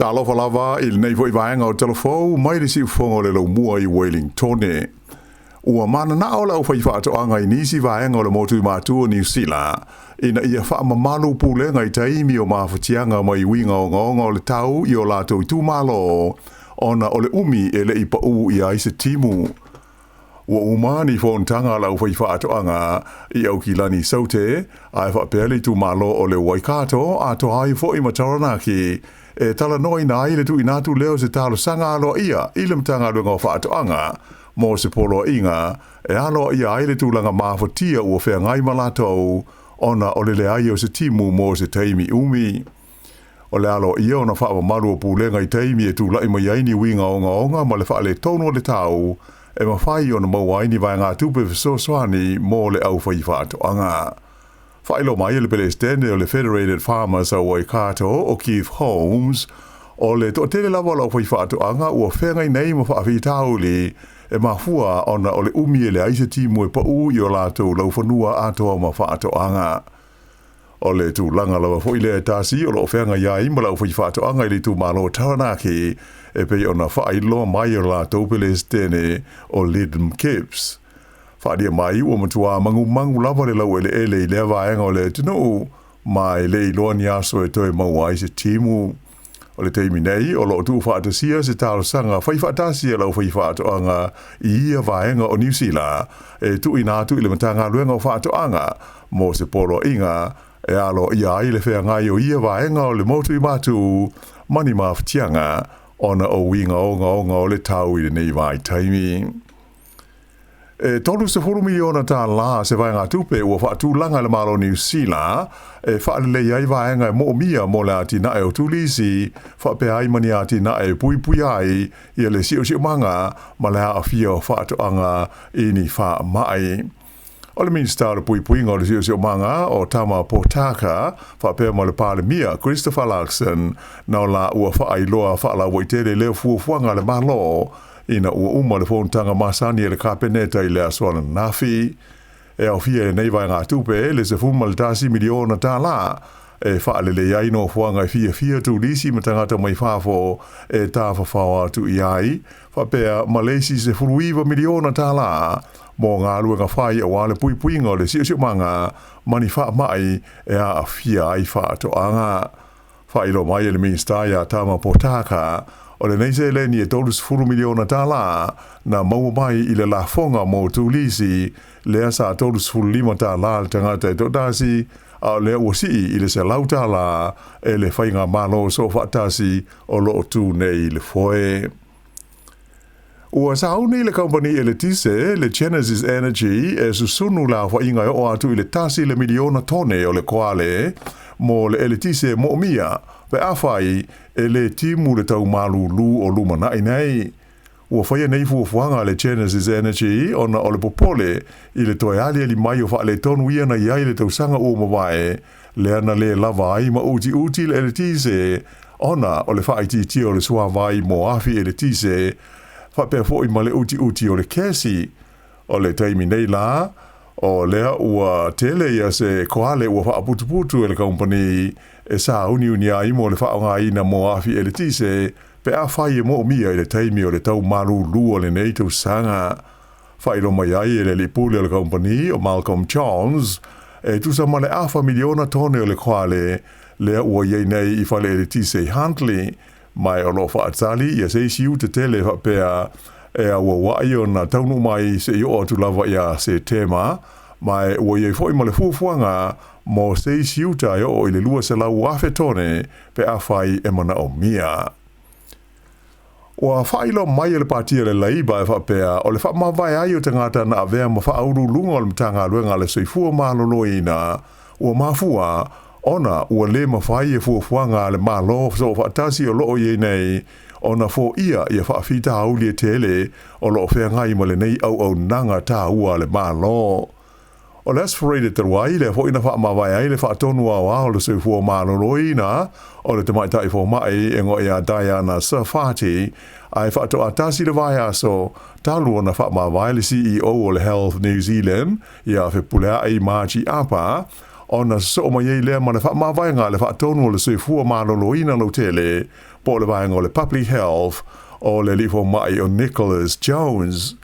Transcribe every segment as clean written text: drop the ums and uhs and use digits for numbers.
Talofa lava i lenei foi vaega o Talafou mai le siufofoga o le laumua i Wellingtone. Ua mananao le aufaifaatoaga i nisi vaega o le motu i Matu o Niu Sila ina ia faamamalu pulega i taimi o mafatiaga mai uiga ogaoga o le tau i o latou itumalo ona o le umi e le i pau i ai se timu. Ua uma ni fonotaga a le aufaifaatoaga i Aukilani Saute ae faapea le itumalo o le Waikato atoa ai foi ma Taranaki e talanoaina ai le tuuina atu lea o se talosaga aloaia i le Matagaluega o Faatoaga mo se poloaiga e aloaia ai le tulaga mafatia ua feagai ma latou ona o le leai o se timu mo se taimi umi. O le aloaia ona faamamalu o pulega i taimi e tulai mai ai ni uiga ogaoga ma le faaletonu o le tau e mafai ona maua ai ni vaegatupe fesoasoani mo le aufaifaatoaga. Faailoa mai e le Peresetene o le Federated Farmers a Waikato o Keith Holmes, o le toatele lava o le aufaifaatoaga ua feagai nei ma faafitauli e mafua ona o le umi e leai se timu e pau i o latou laufanua atoa ma faatoaga. O le tulaga lava foi lea e tasi o lo o feagai ai ma le aufaifaatoaga i le itumalo o Taranaki e pei ona faailoa mai e lo latou Peresetene o Lidm Kipps. Faaalia mai ua matua magumagu lava le laueleele i lea vaega o le atunuu ma e le iloa ni aso e toe maua ai se timu. O le taimi nei, o lo o tuufaatasia se talosaga faifaatasi a le aufaifaatoaga i ia vaega o Niu Sila e tuuina atu i le Matagaluega o Faatoaga mo se poloaiga e aloaia ai le feagai o ia vaega o le motu i Matu ma ni mafatiaga ona o uiga ogaoga o le tau i lenei vaitaimi. E $30 miliona tālā se vaegatupe ua faatulaga e le Malo o Niu Sila e faalelei ai vaega e moomia mo le atinae o turisi, faapea ai ma ni atinae e puipuia ai ia le siosiomaga ma le aafia o faatoaga i ni faamai. O le Minisita o le Puipuiga o le Siosiomaga o Tama Potaka faapea ma le Palemia Christopher Luxon nao la ua faailoa faalauaitele lea fuafuaga a le Malo ina ua uma le fonotaga masani a le Kapeneta i le aso ananafi. E aofia i lenei vaegatupe le $11 miliona tālā e faalelei ai nofoaga e fiafia turisi ma tagata mai fafo e tafafao atu i ai, faapea ma le isi $19 miliona tālā mo galuega fai aua le puipuiga o le siosiomaga ma ni faamai e aafia ai faatoaga. Faailoa mai e le Minisita ia Tama Potaka, o lenei seleni e $30 miliona tālā na maua mai i le lafoga mo turisi, lea sa $35 tālā le tagata e toatasi, a o lea ua sii i le $100 tālā e le faigamalo soofaatasi o lo o tu nei i le foe. Ua sauni le kamupani eletise, le Genesis Energy, e susunu le aofaiga e oo atu i le tasi le miliona tone o le koale mo le eletise e moomia pe afai e le timu le tau malūlū o lumanai nei. Ua faia nei fuafuaga a le Genesis Energy ona o le popole i le toe aliali mai o faaletonu ia na i ai i le tausaga ua mavae, lea na le lava ai ma utiuti le eletise ona o le faaitiitia o le suavai mo afi eletise faapea foi ma le utiuti o le kesi. O le taimi nei la, o lea ua tele ia se koale ua faaputuputu e le kamupani e sāuniuni ai mo le faaaogaina mo afi eletise pe afai e moomia i le taimi o le tau malūlū o lenei tausaga. Faailoa mai ai e le alii pule o le kamupani o Malcolm Jones, e tusa ma le afa miliona tone o le koale lea ua i ai nei i fale eletise i Huntly, ma o lo o faatali ia se isi uta tele faapea e auauai ona taunuu mai seia oo atu lava ia Setema, ma ua i ai foi ma le fuafuaga mo se isi uta e oo i le 200,000 tone pe afai e manaomia. Ua faailoa mai e le Pati o le Leiba e faapea, o le faamavae ai o tagata na avea ma faauluuluga o le Matagaluega a le Soifua Maloloina ua mafua ona ua le mafai e fuafuaga a le Malo Soofaatasi o lo o i ai nei ona foia ia faafitauli e tele o lo o feagai ma lenei auaunaga taua a le Malo. O le Aso Faraile talu ai, lea foi na faamavae ai le Faatonu Aoao o le Soifua Maloloina o le Tamaitai Fomai e goa ia Diana Sarfati, ae faatoa tasi le vaiaso talu ona faamavae le CEO o le Health New Zealand ia Fepuleai Margie Apa, ona sosoo mai ai lea ma le faamavaega a le Faatonu o le Soifua Maloloina lautele. po o le vaega o le Public Health o le alii fomai o Nicholas Jones.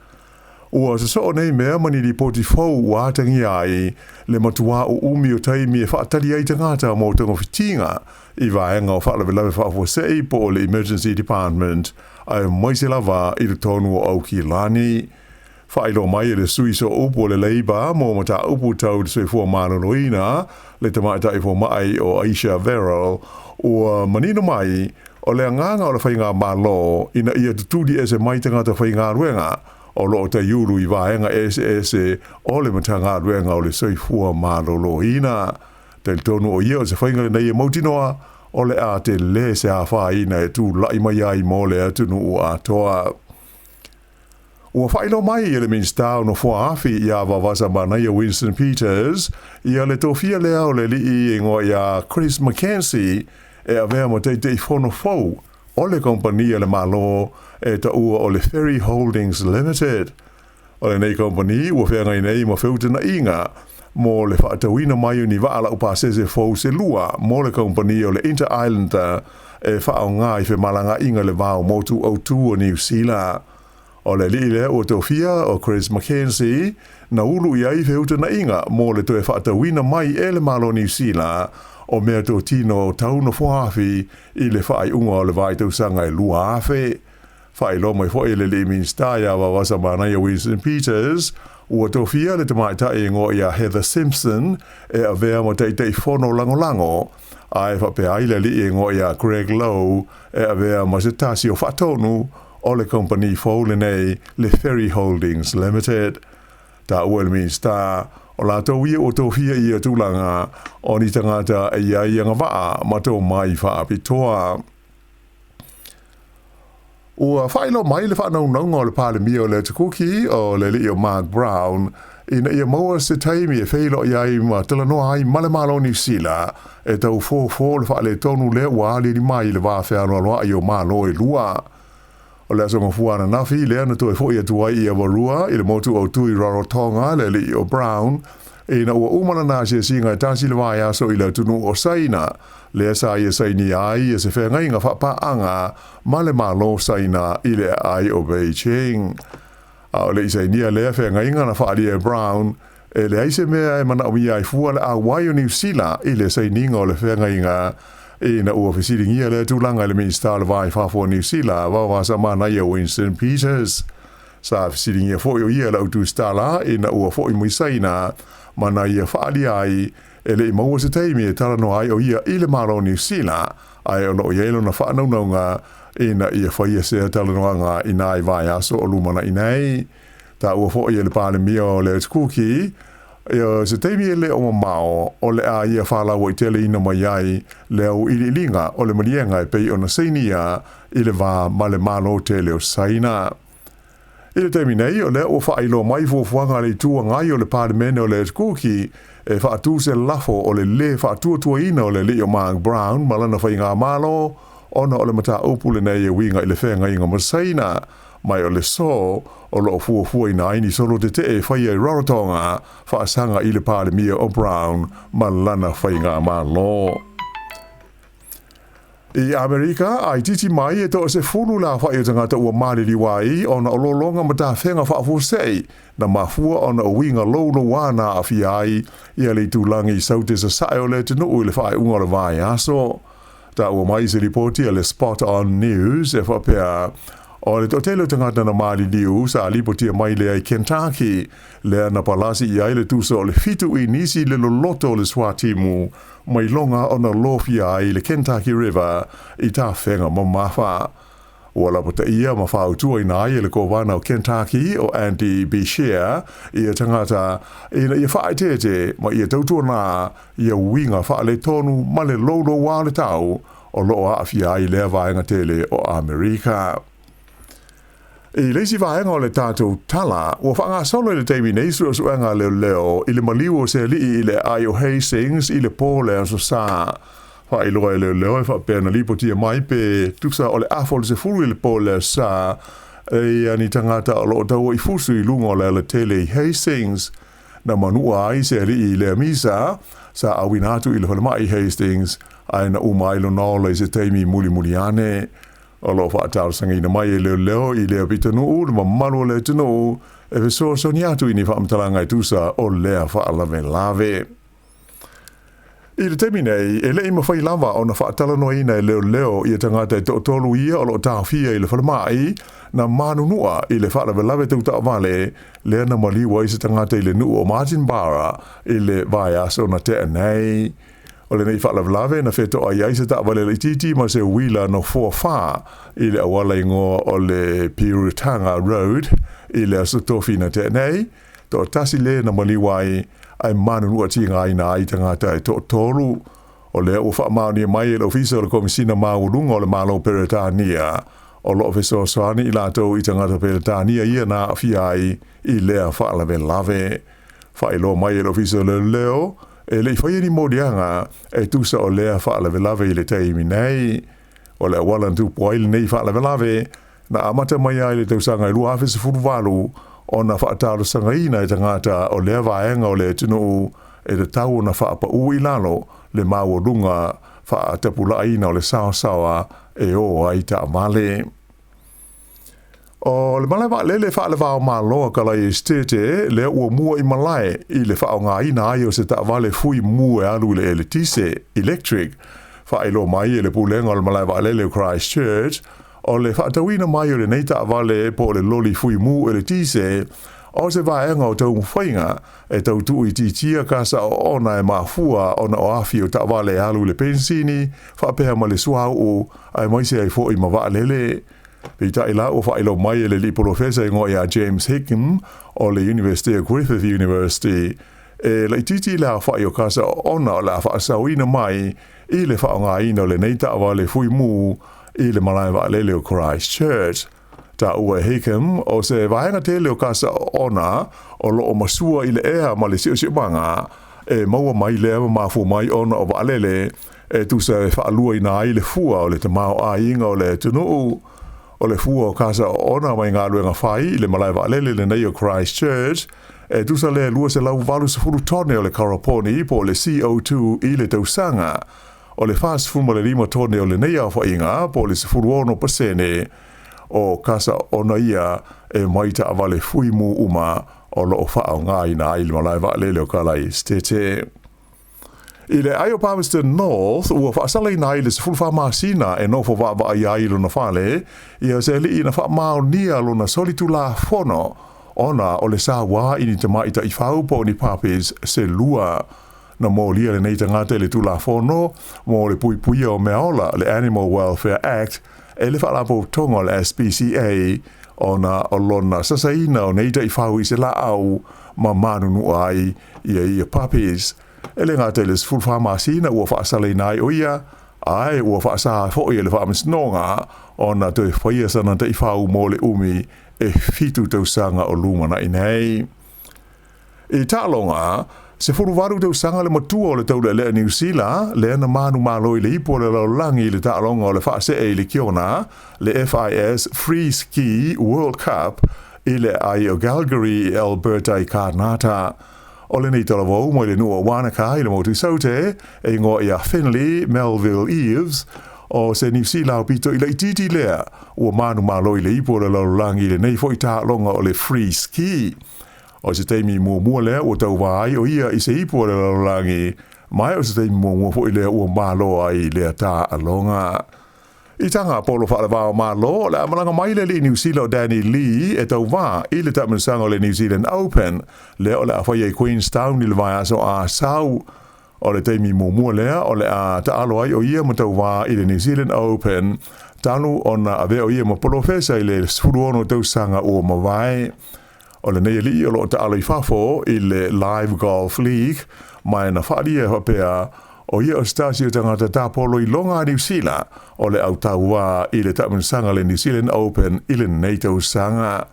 Ua sosoo nei mea ma ni lipoti fou ua atagia ai le matuā uumi o taimi e faatali ai tagata mo togafitiga i vaega o faalavelave faafuasei po o le Emergency Department aemaise lava i totonu o Aukilani. Faailoa mai e le sui sooupu o le Labour mo mataupu tau le soifua maloloina le tamaitai fomai o Ayesha Verrall ua manino mai o le agaga o le faigamalo ina ia tutuli ese mai tagata faigaluega o loo taiulu i vaega eseese o le Matagaluega o le Soifua Maloloina. Talitonu o ia o se faiga lenei e mautinoa o le a tele se afaina e tulai mai ai mo le atunuu atoa. Ua faailoa mai e le Minisita o Nofoa Afi ia Vaovasamanaia Winston Peters ia le tofia lea o le alii e igoa ia Chris McKenzie e avea ma Taitaifono fou o le kamupani a le Malo e taua o le Ferry Holdings Limited. O lenei kamupani ua feagai nei ma feutagaiga mo le faatauina mai o ni vaa laupasese fou se lua mo le kamupani o le Inter Islander e faaaoga i femalagaaiga i le va o motu autū o Niu Sila. O le alii lea ua tofia o Chris McKenzie na ulu i ai feutagaiga mo le toe faatauina mai e le Malo o Niu Sila o meatotino tau nofoafi i le faaiuga o le vaitausaga e 2000. Faailoa mai foi e le alii Minisita ia Vaovasamanaia Winston Peters ua tofia le tamaitai e igoa ia Heather Simpson e avea ma Taitaifono Lagolago, ae faapea ai le alii e igoa ia Greg Lowe e avea ma se tasi o faatonu o le kamupani fou lenei le Ferry Holdings Limited. Taua e le Minisita, o latou ia ua tofia i ia tulaga o ni tagata e i ai agavaa ma tomai faapitoa. Ua faailoa mai le faanaunauga o le Palemia o le Atu Kuki o le alii o Mark Brown ina ia maua se taimi e feiloai ai ma talanoa ai ma le Malo o Niu Sila e tau fofo le faaletonu lea ua aliali mai i le va fealoaloai o Malo e lua. O le aso Gafua ananafi lea na toe foi atu ai i Avarua i le motu autū i Rarotonga le alii o Brown ina ua uma lana asiasiga e tasi le vaiaso i le atunuu o Saina lea sa ia sainia ai ia se feagaiga faapaaga ma le Malo Saina i le aai o Beijing. A o le i sainia lea feagaiga na faaalia e Brown, e leai se mea e manaomia ai fua le auai o Niu Sila i le sainiga o le feagaiga ina ua fesiligia lea tulaga e le Minisita o le Va i Fafo o Niu Sila, Vaovasamanaia Winston Peters. Sa fesiligia foi o ia e le autusitala ina ua foi mai Saina ma na ia faaalia ai e le i maua se taimi e talanoa ai o ia i le Malo o Niu Sila, ae o loo i ai lona faanaunauga ina ia faia sea talanoaga i nai vaiaso o lumanai nei. Taua foi e le Palemia o le Atu Kuki ia se taimi e le o mamao o le a ia faalauaiteleina mai ai le auiliiliga o le maliega e pei ona sainia i le va ma le Malo tele o Saina. I le taimi nei, o lea ua faailoa mai fuafuaga a le Itu Agai o le Palemene o le Atu Kuki e faatū se lafo o le lē faatuatuaina o le alii o Mark Brown ma lana faigamalo ona o le mataupu lenei e uiga i le feagaiga ma Saina mai o le sō o loo fuafuaina ai ni solo tetee e faia i Rarotonga faasaga i le Palemia o Brown ma lana faigamalo. I Amerika, a itiiti mai e toasefulu le aofai o tagata ua maliliu ai ona o lologa ma tafega faafuasei na mafua ona o uiga loulouā na aafia ai ia le itulagi i Saute Sasae o le atunuu i le faaiuga o le vaiaso. Taua mai se lipoti a le Spot On News e faapea, o le toatele o tagata na maliliu sa lipotia mai lea i Kentucky, lea na palasi i ai le tusa o le 7 inisi le loloto o le suatimu mai loga ona lofia ai le Kentucky River i tafega mamafa. Ua lapataia ma fautuaina ai e le Kovana o Kentucky o Andy Beshear ia tagata ina ia faaeteete ma ia tautuanā ia uiga faaletonu ma le loulouā o le tau o loo aafia ai lea vaega tele o Amerika. I le isi vaega o le tatou tala, ua faagasolo i le taimi nei suesuega a leoleo i le maliu o se alii i le aai o Hastings i le pō o le Aso Sa. Faailoa e leoleo e faapea na lipotia mai pe tusa o le 9:30 i le pō o le Aso Sa e ia ni tagata o loo taua i fusu i luga o le alatele i Hastings. Na manua ai se alii i lea misa, sa auina atu i le falemai i Hastings. Ae na uma ai lona ola i se taimi mulimuli ane. O lo o faatalosagaina mai e leoleo i lea pitonuu le mamalu o le atunuu e fesoasoani atu i ni faamatalaga e tusa o lea faalavelave. I le taimi nei, e le i mafai lava ona faatalanoaina e leoleo ia tagata e toatolu ia o lo o taofia i le falemai na manunua i le faalavelave tau taavale lea na maliu ai se tagata i le nuu o Martinborough i le vaiaso na tea nei. O lenei faalavelave na fetoai ai se taavale laitiiti ma se uila nofoa fa i le auala igoa o le Piritanga Road i le Aso Tofi na tea nei, toatasi le na maliu ai, ae manunua tigaina ai tagata e toatolu. O lea ua faamaonia mai e le Ofisa o le Komesina Maualuga o le Malo Peretania, o lo o fesoasoani i latou i tagata Peretania ia na aafia ai i lea faalavelave. Faailoa mai e le Ofisa o Leoleo, e le i faia ni moliaga e tusa o lea faalavelave i le taimi nei. O le auala na tupu ai lenei faalavelave, na amata mai ai i le tausaga e 2018 ona faatalosagaina e tagata o lea vaega o le atunuu e tatau ona faapaū i lalo le maualuga faatapulaaina o le saosaoa e ō ai taavale. O le malae vaalele faale-va-o-Malo a Kalai Esetete lea ua mua i malae i le faaaogaina ai o se taavale fui mu e alu i le eletise, electric, faailoa mai e le Pulega o le Malae Vaalele o Christchurch, o le faatauina mai o lenei taavale po o le loli fui mu eletise o se vaega o taumafaiga e tau tuuitiitia kasa oona e mafua ona o afi o taavale e alu i le penisini faapea ma le suauu aemaise ai foi ma vaalele. Peitai la ua faailoa mai e le alii polofesa igoa ia James Hickam o le Iunivesite o Griffith University, e laitiiti le aofai o kasa oona o le a faasaoina mai i le faaaogaina o lenei taavale fui mu i le malae vaalele o Christchurch. Taua e Hickam, o se vaega tele o kasa oona o lo o masua i le ea ma le siosiomaga e maua mai lea ma mafua mai ona o vaalele e tusa e faaluaina ai le fua o le tamaoaiga o le atunuu. O le fua o kasa oona mai galuega fai i le malae vaalele lenei o Christchurch, e tusa lea 280 tone o le karaponi po o le CO2 i le tausaga. O le 45 tone o lenei aofaiga po o le 16% o kasa oona ia e mai taavale fui mu uma o lo o faaaogaina ai le malae vaalele o Kalai Esetete. I le ai o Palmerston North, ua faasalaina ai le 14 masina e nofo vaavaai ai i lona fale, ia se alii na faamaonia lona solitulafono ona o le sauā i ni tamai taifau po o ni puppies se lua. Na molia lenei tagata i le Tulafono mo le Puipuia o Meaola, le Animal Welfare Act, e le Faalapotopotoga o le SPCA ona o lona sasaina o nei taifau i se laau ma manunua ai ia ia puppies. E le gata i le 14 masina ua faasalaina ai o ia, ae ua faasa foi e le Faamasinoga ona toe faia sana taifau mo le umi e 7 tausaga o lumanai nei. I taaloga, 18 tausaga le matua o le taulealea Niu Sila, lea na manumalo i le ipu o le lalolagi i le taaloga o le faasee i le Kiona, le FIS Free Ski World Cup i le ai o Calgary i Alberta i Kānata. O lenei talavou mai le nuu o Wanaka i le motu i Saute, e igoa ia Finley Melville Eves, o se Niu Sila aupito i laitiiti lea ua manumalo i le ipu o le lalolagi i lenei foi taaloga o le Free Ski. O se taimi muamua lea ua tauvā ai o ia i se ipu o le lalolagi, ma o se taimi muamua foi lea ua malo ai lea taaloga. I taga polo faaleva o Malo, o le a malaga mai le alii Niu Sila o Danny Lee e tauvā i le taamilosaga o le New Zealand Open, lea o le a faia i Queenstown i le vaiaso Asau. O le taimi muamua lea o le a taalo ai o ia ma tauvā i le New Zealand Open, talu ona avea o ia ma polofesa i le 16 tausaga ua mavae. O lenei alii o lo o taalo i fafo i le Live Golf League, ma e na faaalia e faapea, o ia o se tasi o tagata tapolo i loga a Niu Sila o le autauvā i le taamilosaga le New Zealand Open i lenei tausaga.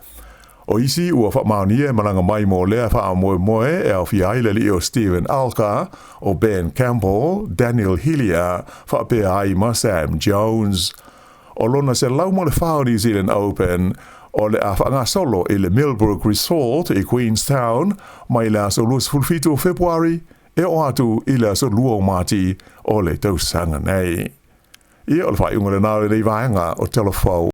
O isi ua faamaonia e malaga mai mo lea faamoemoe e aofia ai le alii o Steven Alker, o Ben Campbell, Daniel Hillier, faapea ai ma Sam Jones. O lona 104 o New Zealand Open o le a faagasolo i le Millbrook Resort i Queenstown mai le aso 27 o Fepuari e oo atu i le aso 2 o Mati o le tausaga nei. Ia o le faaiuga lena o lenei vaega o Tala Fou.